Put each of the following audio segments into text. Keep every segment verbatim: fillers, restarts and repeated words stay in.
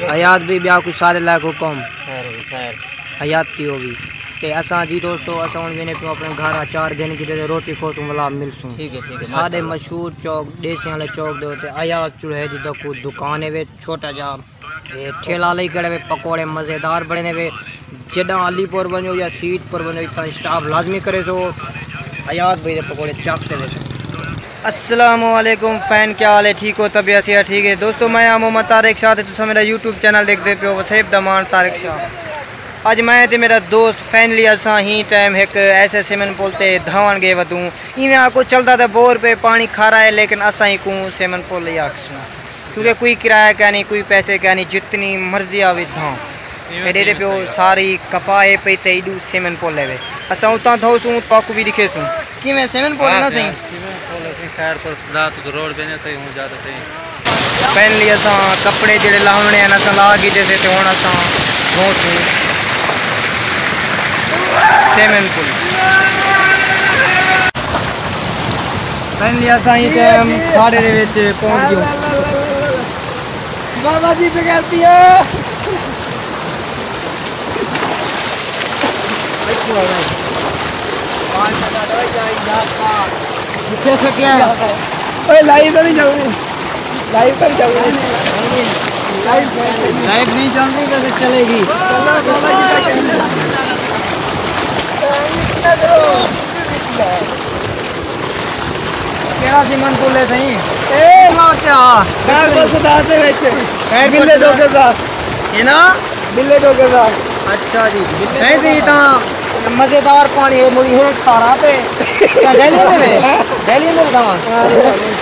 حیات بھئی، ٻیا کجھ سارے لائق حکم؟ خیر ہوئی، خیر۔ حیاتی ہووی۔ تے اساں جی دوستو، اساں ہݨ ویندے پیوں اپݨے گھر، اچار گھن کے تے روٹی کھوسوں، ولا ملسوں۔ ٹھیک ہے، ٹھیک ہے، ساݙے ماشاءاللہ۔ مشہور چوک، ݙیسیاں والے چوک دے اتے حیات چولہے دی دکو-، دکان ہے وے، چھوٹا جا۔ تے ٹھیلا لائی کھڑے وے، پکوڑے مزیدار بݨے وے۔ جݙاں علی پور ونڄو یا سید پور ونڄو، اتنا اسٹاپ لازمی کریسو۔ حیات بھئی دے پکوڑے چکھسے ویسو۔ السلام علیکم فین، کیا حال ہے؟ ٹھیک ہو؟ طبیعت صحت ٹھیک ہے؟ دوستو، میں ہاں محمد طارق شاہ تے تساں میرا یوٹیوب چینل ݙیکھدے پیو، وسیب دا ماݨ طارق شاہ۔ اڄ میں تے میرا دوست فائنلی اساں ہی ٹائم ہک ایسے سوئمنگ پول تے دھاوݨ ڳئے ودوں۔ ایویں آکھو چلدا تے بور پئے، پاݨی کھارا ہے، لیکن اساں ہی کوں سوئمنگ پول ہی آکھسوں۔ کیونکہ کوئی کرایہ کائنی، کوئی پیسے کائنی، جتنی مرضی آوی دھاں۔ ایݙے تے پیو ساری کپا ہے پئی تے ایݙو سوئمنگ پول ہے وے۔ اساں اتاں دھوسوں، تہاکوں وی ݙکھیسوں۔ کیویں سوئمنگ پول ہے نا سئیں؟ سوئمنگ پول ہے سئیں، خیر پر رات کوں روڈ بݨے تے ہوں زیادہ سئیں۔ فائنلی اساں کپڑے جیڑھے لاوݨے ہن، اساں لا گھدے سے تے ہݨ اساں دھوسوں سوئمنگ پول۔ فائنلی اساں ایں ٹائم کھاڑے دے وچ پہنچ ڳیوں۔ بابا جی بغیرتی ہے۔ اوئے، لائیو تو نہیں چل رہی؟ لائیو تو نہیں چل رہی؟ لائیو نہیں چل رہی تو چلے گی۔ کیڑھا سوئمنگ پول ہے سئیں؟ اے مار کیا؟ خیر بس دس دے وچ۔ خیر بلے بس ڈوگر دا۔ ہے نا؟ بلے ڈوگر دا۔ اچھا جی۔ نہیں جی، تاں مزیدار پاݨی ہے، مڑی ہے کھارا تے۔ کیا ڈیلی دے وے؟ ڈیلی دے وے تاں؟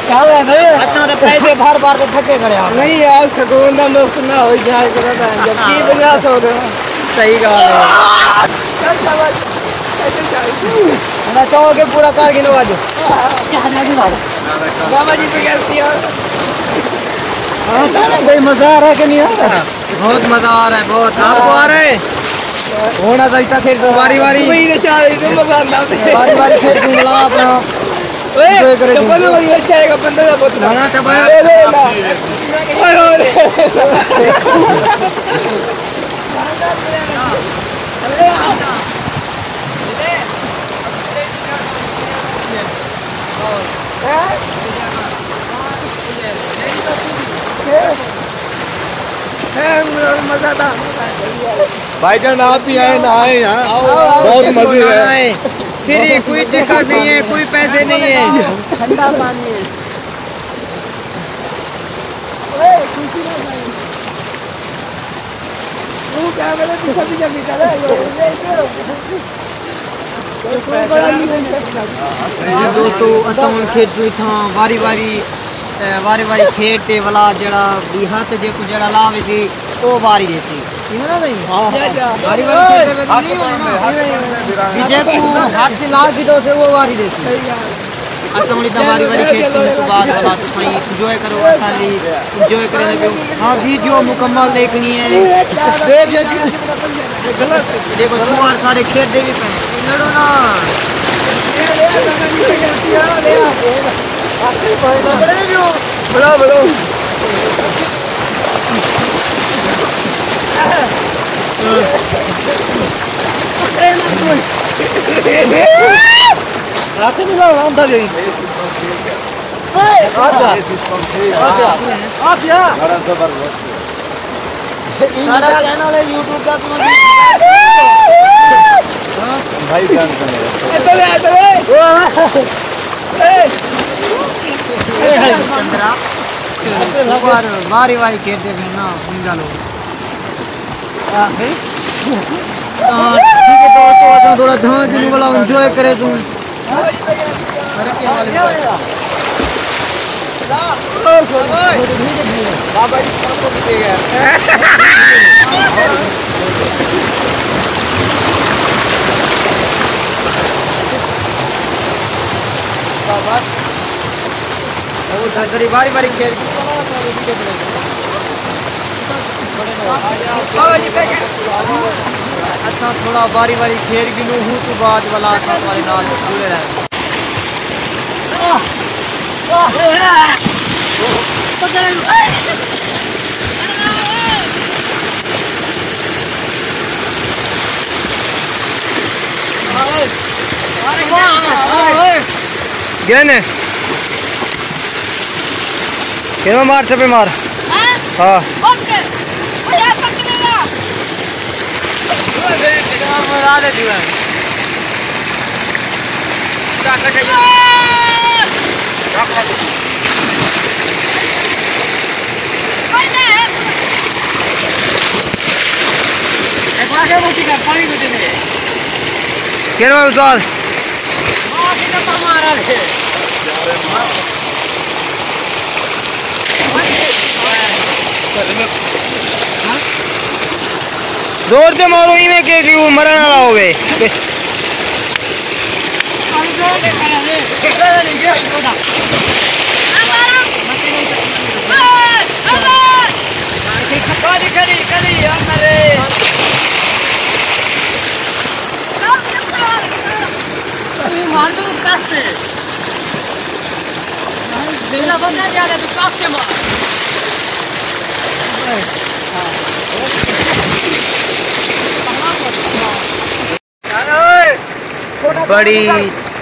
کیا ہویا تے؟ اساں تے پیسے بھر بھر تے تھکے کھڑے ہاں۔ نہیں یار، سکون دا مفت نہ ہوئی جائے کرو نا، جب کی پنجاہ سو دے۔ صحیح ڳالھ ہے۔ چل شاباش۔ انہاں چاہو کہ پورا کر گھنو اڄ۔ بابا جی بغیرتی ہے۔ ہاں، بھائی مزہ آ رہا ہے کہ نہیں آ رہا؟ بہت مزہ آ رہا ہے، بہت۔ آپ کو آ رہا ہے؟ ہونا چاہیے تھا پھر واری واری۔ بھائی نشان ہے، تو مزہ آتا ہے۔ واری واری پھر گھوم لا اپنا۔ اوئے، enjoy کرے ڈبل گھوم۔ واری اچھا ہے، بندہ دا بہت۔ ہونا ڈبل۔ اوئے، اوئے، اوئے۔ بھائی جان، آپ بھی آئے نہ آئے یہاں؟ بہت مزے ہے۔ فری، کوئی ٹکٹ نہیں ہے، کوئی پیسے نہیں ہے۔ ٹھنڈا پانی ہے۔ جی دوستو، اساں ہݨ کھیݙسوں اتھاں واری واری، اے، واری واری کھیݙ تے ولا جیڑھا وی ہتھ جیکوں جیڑھا لا ویسی، او واری ݙیسی۔ ایویں نا سئیں؟ واری واری کھیݙ تے ویسی نہیں ہونا۔ وی جیکوں ہتھ لا گھدو سے، او واری ݙیسی۔ اساں ہݨ اتھاں واری واری کھیݙسوں، اس توں بعد ولا تساں انجوائے کرو، اساں وی انجوائے کریندے پیوں۔ ہاں، ویڈیو مکمل ݙیکھݨی ہے۔ ݙیکھو، سوار سارے کھیݙدے وی پئے۔ لڑو نا۔ بڑو، بڑو۔ ہتھ نہیں لاوݨا آندا جی۔ آ جا۔ آ جا۔ آ جا۔ بڑا زبردست۔ سارا چینل ہے یوٹیوب دا، تساں بھائی جان سن۔ ادھر آ، ادھر آ۔ چندرا۔ بار، باری باری کھیݙدے پئے نا، سمجھا لو۔ آ، بھائی۔ ہاں، ٹھیک ہے دوستو، اساں تھوڑا دھاں کنوں ولا انجوائے کریسوں۔ باری باری کھیݙ اساں تھوڑا باری باری کھیݙ گھنوں، ہوں توں بعد ولا اساں تہاݙے نال جڑے رہندے۔ گئے نے؟ کیوں مار، چپے مار۔ ہاں؟ ہاں۔ اوکے۔ او یار، پکڑ لے گا۔ کیوں استاد؟ زور تے مارو، ایویں کہ کہ وہ مرن والا ہوے۔ بڑی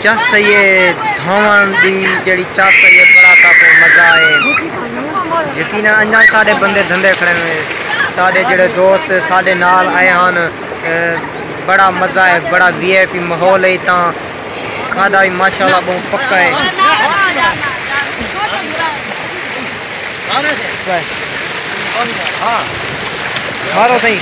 چس ہے یہ دھاون دی، جڑی چس ہے یہ، بڑا تاکو مزہ ہے۔ یقیناً انجا سارے بندے دھندے کھڑے ہوئے، سارے جڑے دوست سارے نال آئے ہن، اے، بڑا مزہ ہے، بڑا وی آئی پی ماحول ہے، تاں کھادا بھی ماشاءاللہ بہت پکا ہے۔ ہاں، مارو سائیں۔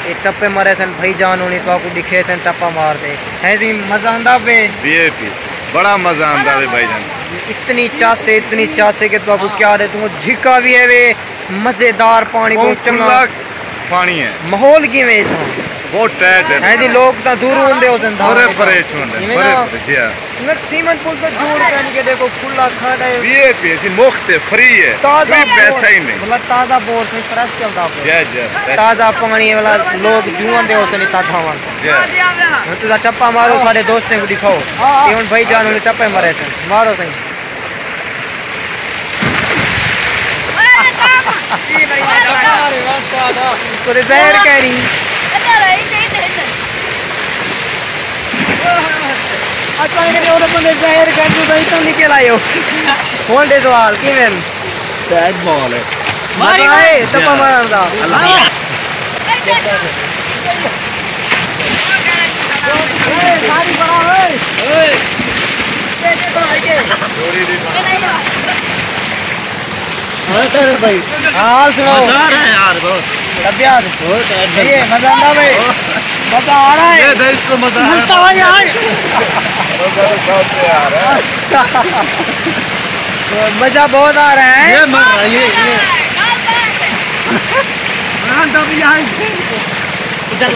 اے ٹپے مارے سن بھائی جان ہونی، تو کو دکھے سن ٹپا مار دے۔ ہے جی مزہ آندا پے۔ وی آئی پی سی۔ بڑا مزہ آندا پے بھائی جان۔ اتنی چاس ہے، اتنی چاس ہے کہ تو کو کیا دے، تم جھکا بھی ہے وے، مزیدار پانی، بہت چنگا۔ پانی ہے۔ ماحول کیویں اتھاں؟ بہت ٹائٹ ہے۔ ہیں جی، لوگ تاں دوروں ہوندے ہوسن دھاوݨ۔ بڑے پریش ہوندے، ایویں بڑے نا؟ پریش، جی ہاں۔ میں سیمنٹ پل تو جوڑ کر کے دیکھو، کھلا کھانا ہے۔ وی آئی پی سی مفت ہے، فری ہے، تازہ کوئی پیسہ ہی نہیں۔ مطلب تازہ بور سے فریش چلدا پیا۔ جی، جی، فریش۔ تازہ پانی والا لوگ جوں آندے ہوسن اتھاں دھاوݨ۔ جی۔ ہݨ تساں ٹپا مارو، سارے دوستیں کو دکھاؤ۔ ہاں، ہاں۔ یہ ہن بھائی جان نے ٹپے مارے سن، مارو سائیں۔ تیرے زہر کہہ رہی۔ اچھا، یہ کہ وہ بندے زہر کہہ رہی، بھائی تو نکل آئے ہو۔ کون دے سوال، کی میں؟ سیٹ بال ہے۔ مزہ آئے، چپا مارن دا۔ اللہ۔ ہاں، تیرے بھائی۔ حال سناؤ۔ مزہ آ رہا ہے یار، بہت۔ طبیعت؟ بہت ہے۔ یہ مزہ آ رہا ہے بھائی؟ بہت۔ مزہ آ رہا ہے۔ یہ دل کو مزہ آ رہا ہے۔ ملتا ہوا یار۔ مزہ بہت آ رہا ہے۔ یہ مر رہا ہے، یہ، یہ۔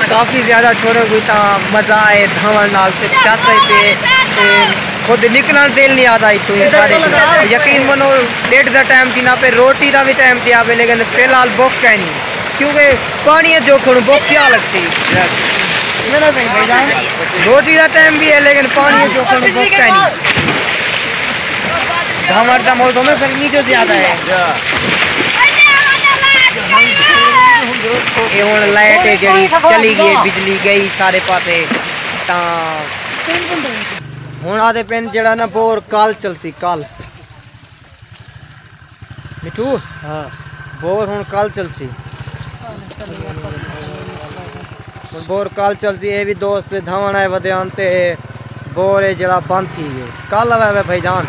کافی زیادہ چھوڑے کوئی تاں مزہ آئے دھاوݨ نال تے چس آئی تے، تے خود نکلݨ دل نہیں آتا اتوں ہی سارے۔ یقین منو، ڈیڑھ دا ٹائم تھی نہ پے، روٹی دا بھی ٹائم تھی آوے، لیکن فی الحال بھوک کائنی، کیونکہ پانی جو کھڑو بھوک کیا لگسی؟ میرا صحیح بھائی جان، روٹی دا ٹائم بھی ہے لیکن پانی جو کھڑو بھوک کائنی۔ دھاوݨ دا موسم ہے، گرمی جو زیادہ ہے۔ یہ ہن لائٹ ہے جڑی چلی گئی، بجلی گئی سارے پاسے۔ تاں ہن آدھے پن جڑا نا بور کل چلسی، کل۔ مٹھو؟ ہاں۔ بور ہن کل چلسی۔ ہن بور کل چلسی، اے بھی دوست دھاوݨ آئے ودے آن تے بور اے جڑا بند تھی ڳئے۔ کل آوے آوے بھائی جان۔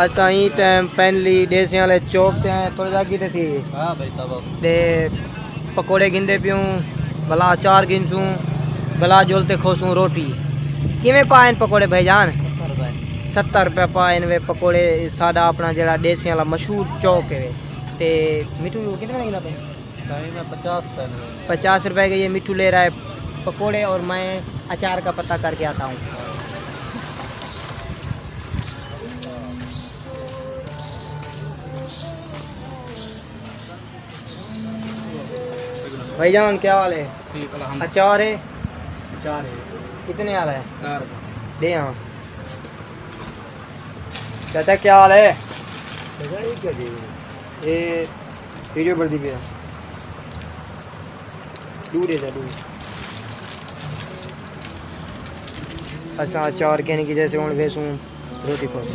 اساں ایں ٹائم فائنلی ڈیسیاں والے چوک تے آئے، تھوڑے جا اڳے تے تھی۔ ہاں بھائی صاحب۔ تے پکوڑے گھندے پیوں، بھلا اچار گھنسوں، بھلا جل تے کھوسوں روٹی۔ کیویں پائن پکوڑے بھائی جان؟ ستر روپے۔ ستر روپے پا ہن وے پکوڑے۔ ساݙا اپݨا جیڑھا ݙیسیں والا مشہور چوک ہے وے۔ تے مٹھو کتنے لڳدا پئے؟ سائیں، میں پچاس روپے لے۔ پچاس روپے کے یہ مٹھو لے رہا ہے پکوڑے، اور میں اچار کا پتہ کر کے آتا ہوں۔ بھائی جان، کیا حال ہے؟ ٹھیک، الحمد۔ اچار ہے؟ اچار ہے۔ کتنے والا ہے؟ دہ روپے۔ دے ہاں۔ چاچا، کیا حال ہے؟ چاچا، یہ کیا دے رہے ہیں؟ یہ ویڈیو بݨدی پئی ہے۔ دو دے دے، دو۔ اساں اچار کہنے کی جیسے ہُݨ ویسوں۔ روٹی کھول۔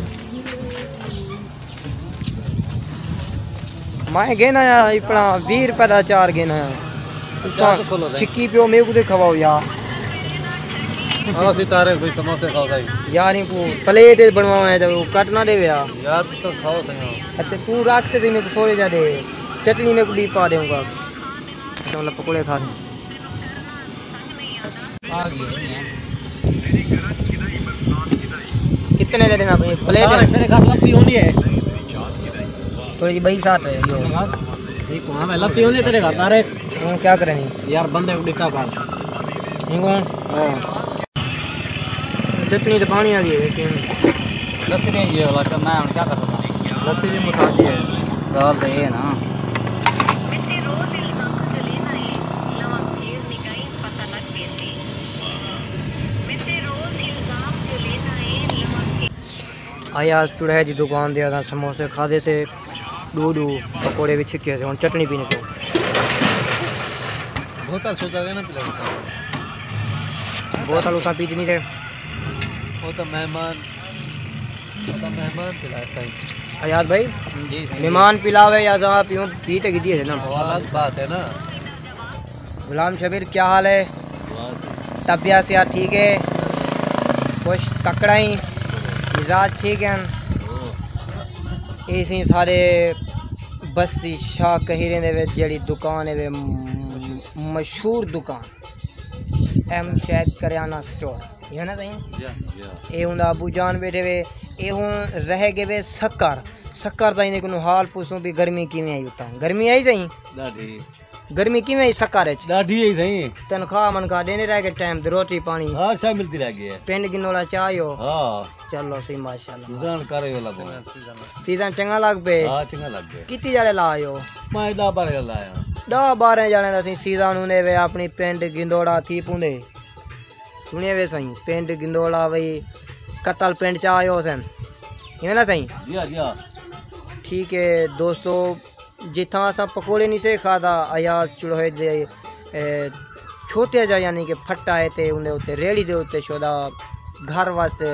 میں گھن آیا اپݨا ویہہ روپے دا اچار گھن آیا۔ تساں اچار تو کھولو سائیں۔ چھکی پیو، میکوں تے کھواؤ یار۔ آؤ ستارے کوئی سموسے کھاؤ سائیں۔ یار، اینکوں پلیٹ وچ بݨواواں ہے تے او کٹ نہ ݙیوے یار۔ یار، تساں کھاؤ سائیں۔ اچھا، توں رکھ تے میکوں تھوڑے جیہے ݙے۔ چٹنی میکوں ٻئی پا ݙیویں گا۔ اچھا، مطلب پکوڑے کھا لیں۔ کتنے دے ݙینا بھائی؟ پلیٹ ہے؟ میرے گھر لسی ہونی ہے۔ تھوڑی جی بئی ساٹ ہے جو۔ ٹھیک ہو؟ ہاں، لسی ہونی ہے تیرے گھر، طارق۔ ہوں، کیا کریں؟ یار، بندے کو ݙتا کر۔ ٹھیک ہو؟ ہاں۔ چٹنی تے پاݨی آ ڳئی ہے، لیکن لسی نہیں ہے، والا کرنا ہے، ہُݨ کیا کر سکدا؟ لسی بھی مساجی ہے۔ ڳالھ تے اے ہے نا۔ ایاز چڑھے دی دکان دے اساں سموسے کھادے سے، ݙو ݙو پکوڑے وی چھکے سے، ہُݨ چٹنی پینے پئے۔ بوتل سوچا گیا نا پلے۔ بوتل اتھاں پیتی نہیں تھے۔ وہ تو مہمان، وہ تو مہمان پلاتا ہے۔ ایاز بھائی، جی، جی۔ مہمان پلاوے یا تو آپ یوں پیتے کی دیے تھے نا۔ وہ الگ بات ہے نا۔ غلام شبیر، کیا حال ہے؟ طبیعت صحت ٹھیک ہے؟ خوش تکڑا ہی؟ مزاج ٹھیک ہے؟ اے سی سارے بستی شاہ کہیریں دے وچ جیڑھی دکان ہے وے، م-، مشہور دکان ایم شاہد کریانہ سٹور، ہے نا سائیں؟ جی، جی۔ اے ہوندا ابو جان بیٹھے وے، اے ہن رہ گئے وے سکر۔ سکر تائیں دے کنوں حال پوچھوں بھی گرمی کیویں آئی اتاں؟ گرمی آئی سائیں؟ ݙاڈھی۔ گرمی کیویں آئی سکر اچ؟ ݙاڈھی آئی سائیں۔ تنخواہ منخواہ ݙیندے رہ گئے ٹائم تے، روٹی پاݨی؟ ہر شے ملتی رہ گئی ہے۔ پنڈ گندوڑا چا آیو؟ ہاں۔ چلو سہی، ماشاءاللہ۔ سیزن کر آیو لڳ پیا۔ سیزن چنڳا لڳ پئے؟ ہاں، چنڳا لڳ پیا۔ کتنی جاڑے لا آیو؟ میں ݙاہ ٻارہیں لا آیا۔ ݙاہ ٻارہیں جاڑے دا سئیں سیزن ہوندے وے، اپݨی پنڈ گندوڑا تھی پوندے۔ سُݨیے وے سئیں، پنڈ گندوڑا وئی قتل پنڈ چا آیو حسین۔ ایویں نا سئیں؟ جی ہاں، جی ہاں۔ ٹھیک ہے دوستو، جتھاں اساں پکوڑے نہیں سے کھادا، ایاز چڑوہے دے، اے، چھوٹے جا یعنی کہ پھٹا ہے تے اوندے اُتے ریڑھی دے اُتے شودا گھر واسطے،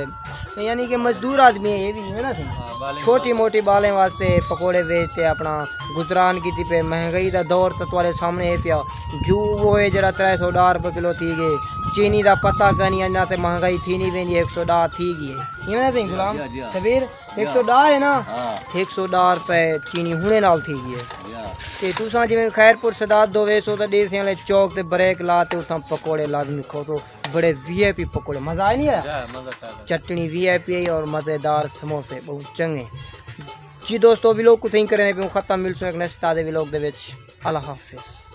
یعنی کہ مزدور آدمی ہے، یہ بھی نہیں ہے نا سئیں؟ ہاں، بالیں چھوٹی موٹی بالیں واسطے پکوڑے ویچ تے اپݨا گزران کیتی پئے۔ مہنگائی دا دور تاں تہاݙے سامݨے ہے پیا۔ گھیو وہ ہے جیڑھا ترے سو ݙاہ روپے کلو تھی ڳئے۔ چینی دا پتہ کائنی، اڄاں تے مہنگائی تھی نہیں ویندی، ہک سو ݙاہ تھی ڳئی ہے۔ ایویں نا سئیں غلام؟ جی، جی۔ شبیر؟ ہک سو ݙاہ ہے نا؟ ہاں۔ ہک سو ݙاہ روپے چینی ہُݨے نال تھی ڳئی ہے۔ جی ہاں۔ تے تساں جیویں خیر پور سداد دو ویسو تاں ݙیسیں والے چوک تے بریک لا تے اتھاں پکوڑے لازمی کھوسو، بڑے وی آئی پی پکوڑے، مزہ آیا نہیں آیا؟ جی، مزہ آیا۔ چٹنی وی آئی پی ہے اور مزیدار سموسے، بہت چنڳے۔ جی دوستو، ولاگ کوں تھیں کریں پئے ختم، ملسوں ہک نیکسٹ تازے ولاگ دے وچ۔ اللہ حافظ۔